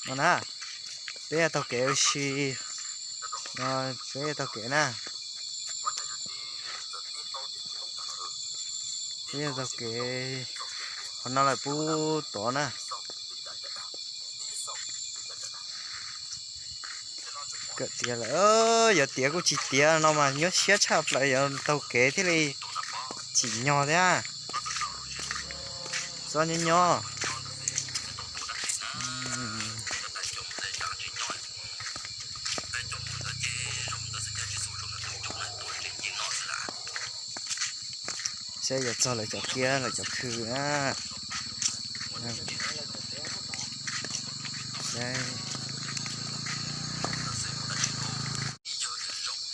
No na, peb taug kev ua si, no, peb taug kev na. Peb taug kev, qhov no lawm pub tod na. Kawm tiav lawm, yog tiav kuj tsis tiav no mas nyuaj siab tshaj plaws, yog taug kev thiaj li tsim nyog thiab. Txhob nyob nyob. Saib yuav txog lawv cov kiab lawv cov khw na.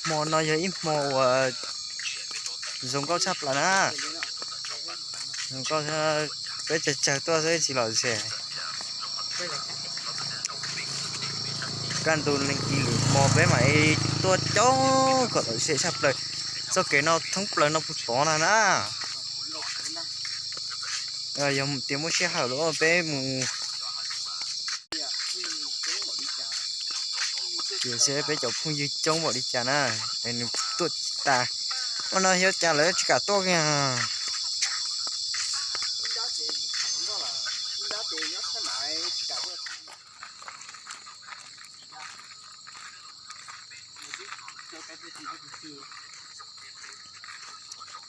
Hmo no yog ib hmo uas zoo nkauj tshaj plaws na. Zoo nkauj, peb tsawg tsawg tuaj xwb tsis los ze. Kaj ntug nees kis lwm hmo peb mam li tuaj coob kom tau se tshaj plaws. Txoj kev no thoob plaws no puag tod na na. Yog tias muaj sij hawm los peb mus, tias seb peb cov phooj ywg coob npaum li cas na, es nws tuaj tsis tas. Ua no xyov cas lawv tsis kam tuaj kiag.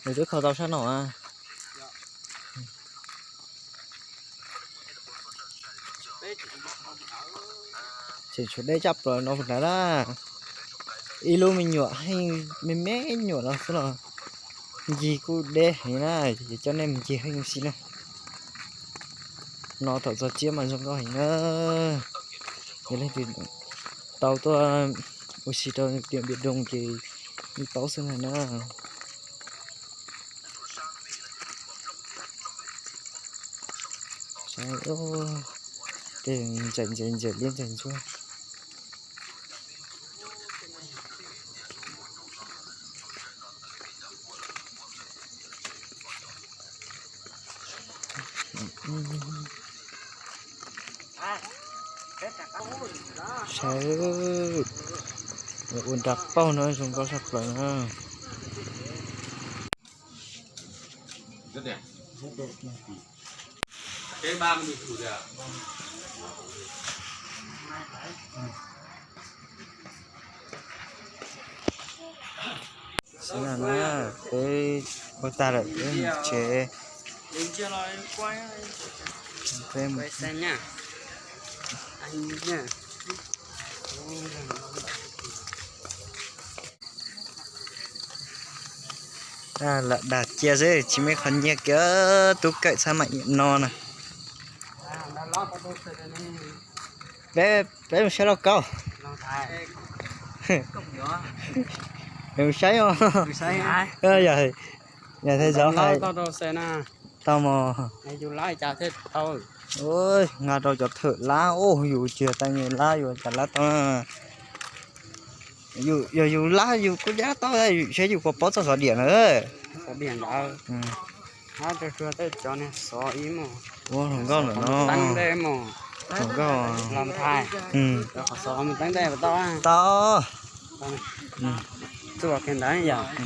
Nws twb kho tau sab no. Tseem tshuav deb tshaj plaws no puag nrad na. Ib lub me nyuam heej me me nyuam no xwb los ncig kuj deb heev na, ces coj nej mus ncig heej ua si na. No thaum txog tsiab mas zoo nkauj heev na. Yog leej twg tau tuaj ua si rau tiam npias doog ces yeej paub xwb na. Saib, tej ntsaim ntsaim ntsaim liab ntsaim ntsuab. Saib, ua nra paug no zoo nkauj tshaj plaws na. Xwb no na, peb ua tag lawm peb mus tsev. Peb mus lam dag cia xwb tsis muaj qhov nyiaj kiag, tub kawm txhab mam no na. Peb, peb mus saib lauj kaub. Mus saib os. Yog, yog thaj zaub hais tau mos. Nqa rau cov thawm lab os, yus tsis yog tay nyias lab yus cas lab tau. Yog yus lab yus kuj lab tau, saib yus puas paub txoj xov diam na. Ua hluas nkauj ntawm no, hluas nkauj. Tau.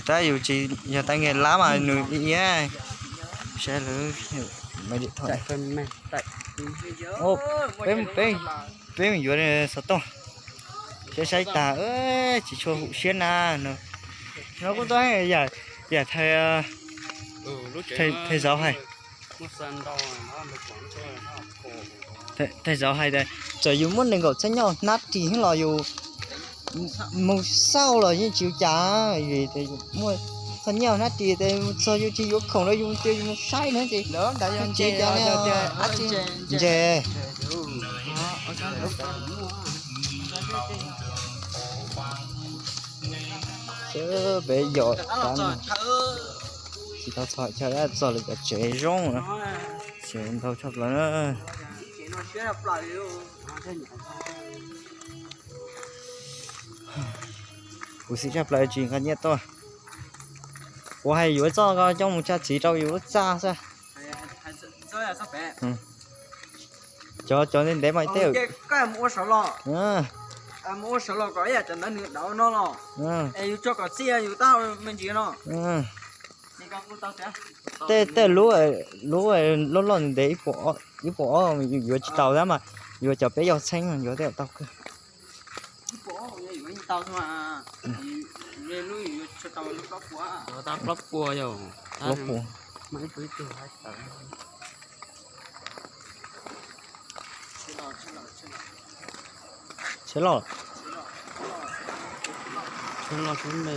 Tab yus tsis yog tay nyias lab mas nws iab. Saib lawv, peb mus yuav xov tooj. Saib saib tas tsis tshua hum siab na. No kuj tau yam, yam thaj zaub hais. Thaj zaub hais tias txawm yus muaj nees nkaum txhiab nyob hnab ris los yus mus xauj los yeej tsis ua cas, vim tias yus muaj txog nyiaj hnab ris ces txog yus tsis yuav khoom rau yus tias yus mus saib na ces ntsis cas ntses. Peb yos tsis tau txog chaw, txog lawv cov tsev zoo na, tsev ntau tshaj plaws na. Kuv xav tshaj plaws tsis nqa nyiaj tuaj. Kuv hais yuav txoj ko coj mus tsa txiv rau yus lub txaj xwb. Cov ntev ntev mas tej, mus ua saum los, mus ua saum los kom ib yam cov ntawd nws dawv no los, es yus tso kom txij yus tab me ntsis no. Tej, tej lub, lub loj loj ntev, ib puas ob yuav tsis tau tab mas yuav cov peb yog txheeb yuav tej tau kawg. Plaub pua yog, plaub pua. Tsheb loj, tsheb loj tsheb me.